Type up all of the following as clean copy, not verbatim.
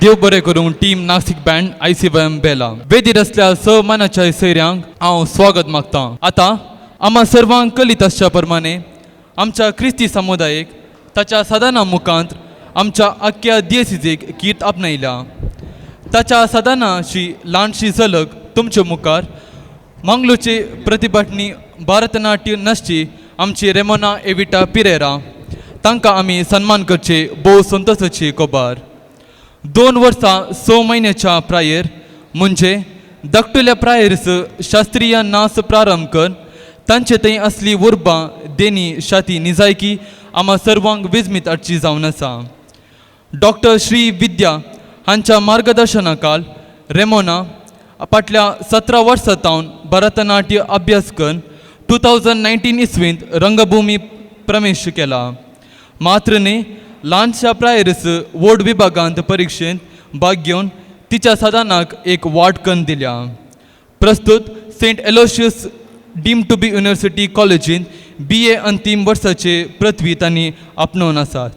देव बरें करूं टीम नासिक बँड आयसीवायएम बेला. वेदीर आसल्या स मानाच्या सैऱ्यांक हांव स्वागत मागतां. आतां आम्हा सर्वांक कलीत आसच्या प्रमाणे आमच्या क्रिस्ती समुदायेक ताच्या साधना मुखांत आमच्या आख्ख्या दियसिजेक कीर्त आपणायल्या. ताच्या साधनाची ल्हानशी झलक तुमच्या मुखार मंगलोचे प्रतिभाटनी भारतनाट्य नाचची आमची रेमोना एविटा पिरेरा तांकां आमी सन्मान करचे भोव संतोशाची खबर. 2 वर्सां 6 म्हयन्याच्या प्रायेर म्हणजे धाकटुल्या प्रायेरस शास्त्रीय नाच प्रारंभ कर तांचे थंय असली उर्बा देणी शाती निजायकी आम्हा सर्वांक विजमीत हाडची जावन आसा. डॉक्टर श्री विद्या हांच्या मार्गदर्शनाखाल रेमोना फाटल्या 17 वर्सां सावन भरतनाट्य अभ्यास करून 2019 इसवींत रंगभूमी प्रवेश केला. मात्र न्ही ल्हानशा प्रायरस व्हड विभागांत परिक्षेंत भाग घेवन तिच्या साधनाक एक वाट कन्न दिल्या. प्रस्तुत Saint Aloysius deemed to be university कॉलेजींत बी ए अंतीम वर्साचे पृथ्वी तांणी आपणोवन आसात.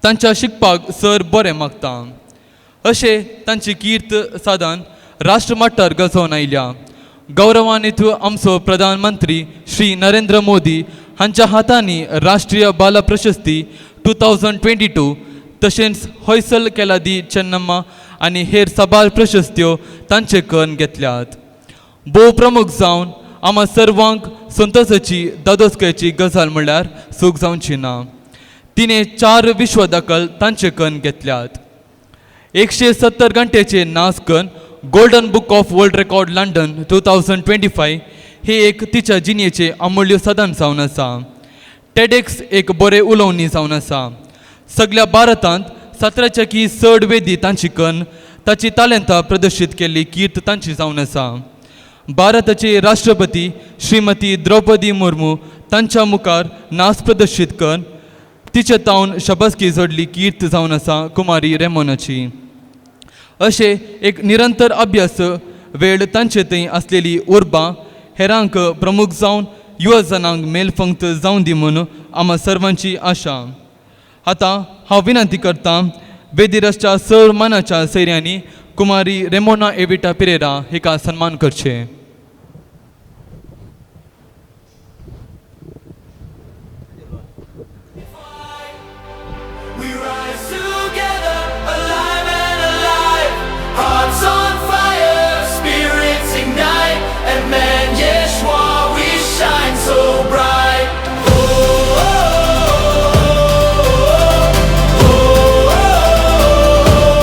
तांच्या शिकपाक सर बरें मागता अशें तांची कीर्त साधन राष्ट्रमट्टार गजोवन आयल्या. गौरवान्वित आमचो प्रधानमंत्री श्री नरेंद्र मोदी हांच्या हातांनी राष्ट्रीय बाल प्रशस्ती 2022 तशेंच होयसल केलादी चेन्नम्मा आनी हेर साबार प्रशस्त्यो तांचे करून घेतल्यात. भोव प्रमुख जावन आम्हा सर्वांक संतोशाची दादोसकायेची गजाल म्हणल्यार सूख जावची ना. तिणें 4 विश्व दाखल तांचे करून घेतल्यात. 170 घंट्याचे नाच करून golden book of world record London 2025 हे एक तिच्या जिणेचें अमूल्य साधन जावन आसा. टेडेक्स एक बरें उलोवणी जावन आसा. सगल्या भारतांत 17च्या की चड वेदी तांची कन्न ताची तालेंतां प्रदर्शीत केल्ली कीर्त तांची जावन आसा. भारताचे राष्ट्रपती श्रीमती द्रौपदी मुर्मू तांच्या मुखार नाच प्रदर्शीत करून तिचे तावन शबासकी जोडली कीर्त जावन आसा कुमारी रेमोनाची. अशें एक निरंतर अभ्यास वेळ तांचे थंय आसलेली उर्बा हेरांक प्रमुख जावन युवा जणांक मेलफंक्त जावन दी म्हूण आम्हा सर्वांची आशा. आतां हांव विनंती करतां वेदिरसच्या सर मानाच्या सैऱ्यांनी कुमारी रेमोना एविटा पिरेरा हिका सन्मान करचे. We rise together, alive and alive. Hearts on fire, spirits ignite. And Manjeshwar, we shine so bright. Oh, oh, oh, oh, oh.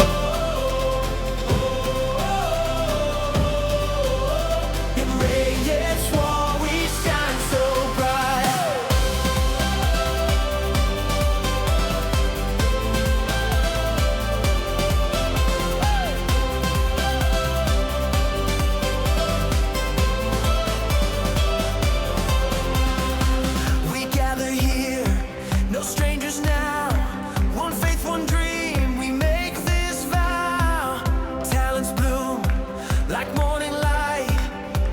In Manjeshwar, we shine so bright. We gather here, no strangers now. One faith, one dream, we make this vow. Talents bloom like morning light.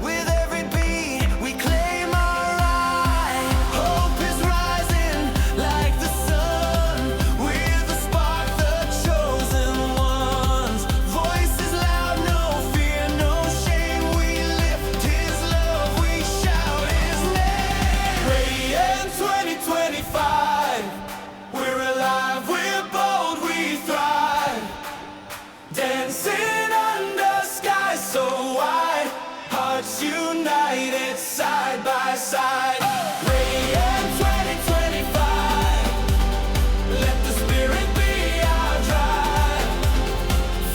With every beat, we claim our right. Hope is rising like the sun. We're the spark, the chosen ones. Voices loud, no fear, no shame. We lift His love, we shout His name. Radiant 2025. We're alive, we're bold, we thrive. Dancing under skies so wide, hearts united side by side. Radiant 2025. Let the spirit be our drive.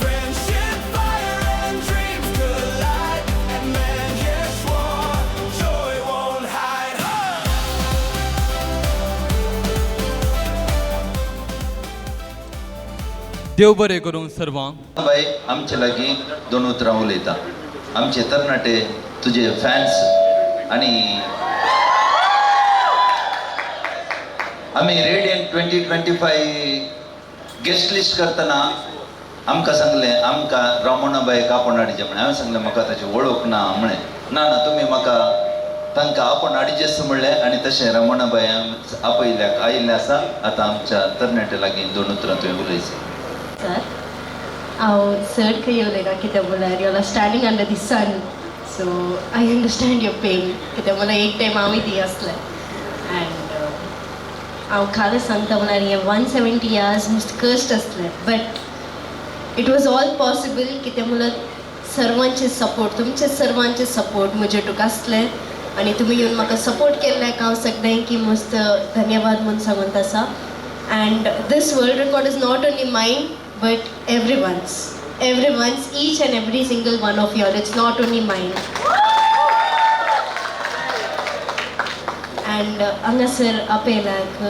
Friendship, fire, and dreams collide. And Manjeshwar, joy won't hide. देव बरें करूं सर्वांक. बाय आमचे लागीं दोन उतरां उलयता. आमचे तरणाटे तुजे फॅन्स आनी आमी radiant 2025 guest list करतना आमकां सांगलें आमकां रामोणाबायक आपोवन हाडचें म्हणलें. हांवें सांगलें म्हाका ताची वळख ना म्हणलें. ना ना तुमी म्हाका तांकां आपोवन हाडचें म्हणलें आनी तशें रामोणाबाय आपयल्ल्याक आयिल्लें आसा. आतां आमच्या तरणाट्या लागीं दोन उतरां तुवें उलयचीं. सर, हांव चड खंय उलयना, कित्याक म्हणल्यार you are standing under the sun, so I understand your pain, कित्याक म्हणल्यार एक टायम हांवूय ती आसलें. अँड हांव खारस सांगता म्हणल्यार हें 170 इयर्स मस्त कश्ट आसलें, but it was all possible कित्याक म्हणल्यार सर्वांचे सपोर्ट, तुमचे सर्वांचे सपोर्ट म्हजे तुका आसले आनी तुमी येवन म्हाका सपोर्ट केल्ल्याक हांव सगळ्यांकी मस्त धन्यवाद म्हूण सांगून आसा. And this world record is not only mine but everyone's, each and every single one of y'all. It's not only mine. And हांगासर आपयल्याक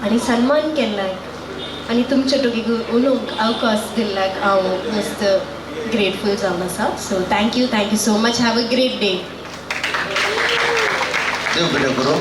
आनी सन्मान केल्ल्याक आनी तुमच्या टोकीक उलोवंक अवकाश दिल्ल्याक हांव मस्त ग्रेटफूल जावन आसा. So thank you, thank you so much. Have a great day. देव बरें करूं.